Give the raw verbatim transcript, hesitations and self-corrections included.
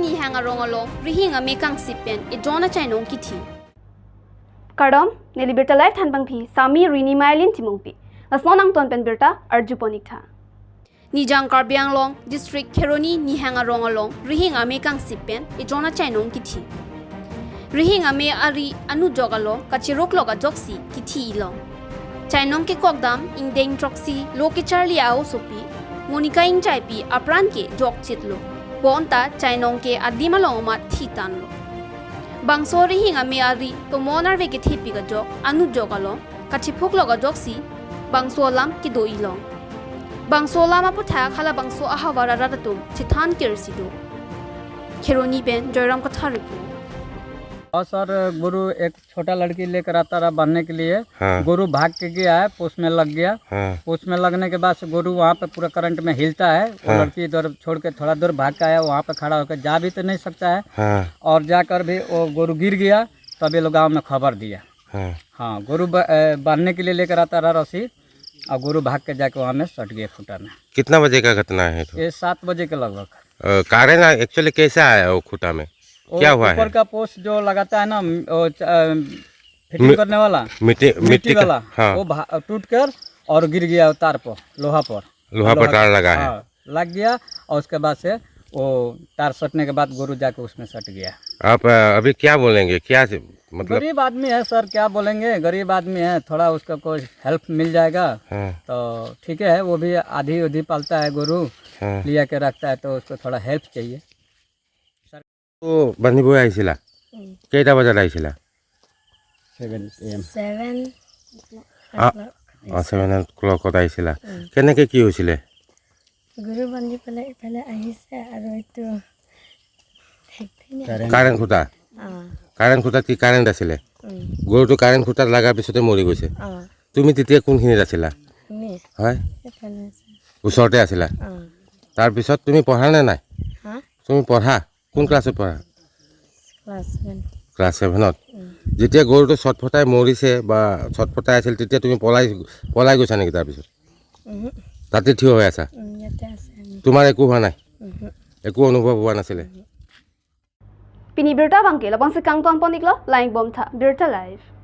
Nihang arong along rihing ame kangsip pen ejon achainong kithi. Kardom, neli Birta Live thanbangpi, Sami Rini Mailin Timungpi. Lason angton pen birta arjupon-ik tha. Nijang Karbi Anglong District Kheroni Nihang arong along rihing ame kangsip pen ejon achainong kithi. Rihing ame ari anujok along kachiruklok ajoksi kithi ilong. Chainong kekok dam ingdeng throksi lo kecharli a-osopi Monica Ingchaipi apran ke jokchitlo. Bonta chainong ke adim along amat thitanlo. Bangso rihing ame ari tomon arve kethepik ajok anujok along kachiphuklok ajoksi bangso alam kedo ilong. Bangso alam aputhak halabangso ahavar arat atum chethan kersi do. Kheroni pen Joyram Kathar report. और सर, गुरु एक छोटा लड़की लेकर आता रहा बांधने के लिए। हाँ। गुरु भाग के गया है, पोस्ट में लग गया। हाँ। पोस्ट में लगने के बाद से गुरु वहाँ पे पूरा करंट में हिलता है। वो हाँ। लड़की इधर छोड़ के थोड़ा दूर भाग के आया, वहाँ पे खड़ा होकर जा भी तो नहीं सकता है। हाँ। और जाकर भी वो गुरु गिर गया, तब ये लोग गाँव में खबर दिया। हाँ। हाँ, गुरु ब-, अ, बांधने के लिए लेकर आता रहा रस्सी, और गुरु भाग के जाके वहाँ में सट गया खूंटा में। कितना बजे का घटना है तो? ये सात बजे के लगभग। अ, कारण एक्चुअली कैसे आया वो खूंटा में? वो क्या हुआ ऊपर है? का पोस्ट जो लगाता है ना, वो च-, अ, फिटिंग मि-, करने वाला, मिट्टी, मिट्टी मिट्टी का, वाला, हाँ। वो भा-, टूट कर और गिर गया तार पर, लोहा पर। लोहा पर लोहा तार लगा है। हाँ, लग गया और उसके बाद से वो तार सटने के बाद गुरु जाके उसमें सट गया। आप, अ, अभी क्या बोलेंगे? क्या से, मतलब गरीब आदमी है सर, क्या बोलेंगे, गरीब आदमी है, थोड़ा उसका कोई हेल्प मिल जाएगा हाँ। तो ठीक है। वो भी आधी उधी पालता है गुरु, हाँ। लिया के रखता है, तो उसको थोड़ा हेल्प चाहिए। তো বান্ধিবই আহিছিলা? উম। কেইটা বজাত আহিছিলা? Seven A M. ছেভেন আ, অ', ছেভেন অ' ক্লকত আহিছিলা। উম। কেনেকে কি হৈছিলে? গৰু বান্ধি পেলাই ইফালে আহিছে আৰু এইটো ঠেক পিনে। কাৰেণ্ট। কাৰেণ্ট খুঁটা? অ'। কাৰেণ্ট খুঁটাত কি কাৰেণ্ট আছিলে? উম। গৰুটো কাৰেণ্ট খুঁটাত লগাৰ পিছতে মৰি গৈছে। অ'। তুমি তেতিয়া কোনখিনিত আছিলা? আমি হয়? এইফালে আছে। ওচৰতে আছিলা? অ'। তাৰপিছত তুমি পঢ়া নে নাই? হা? তুমি পঢ়া? কোন ক্লাছত পঢ়া? Class seven. ক্লাছ ছেভেনত? উম। যেতিয়া গৰুটো চটফটাই মৰিছে বা চটফটাই আছিল, তেতিয়া তুমি পলাই, পলাই গৈছা নেকি তাৰপিছত? উহু। তাতে থিয় হৈ আছা? উম, ইয়াতে আছে আমি। তোমাৰ একো হোৱা নাই? উহু। একো অনুভৱ হোৱা নাছিলে? উহু। Pini birta abangke labangsi kangtonpon-iklo, langponbomtha, Birta Live.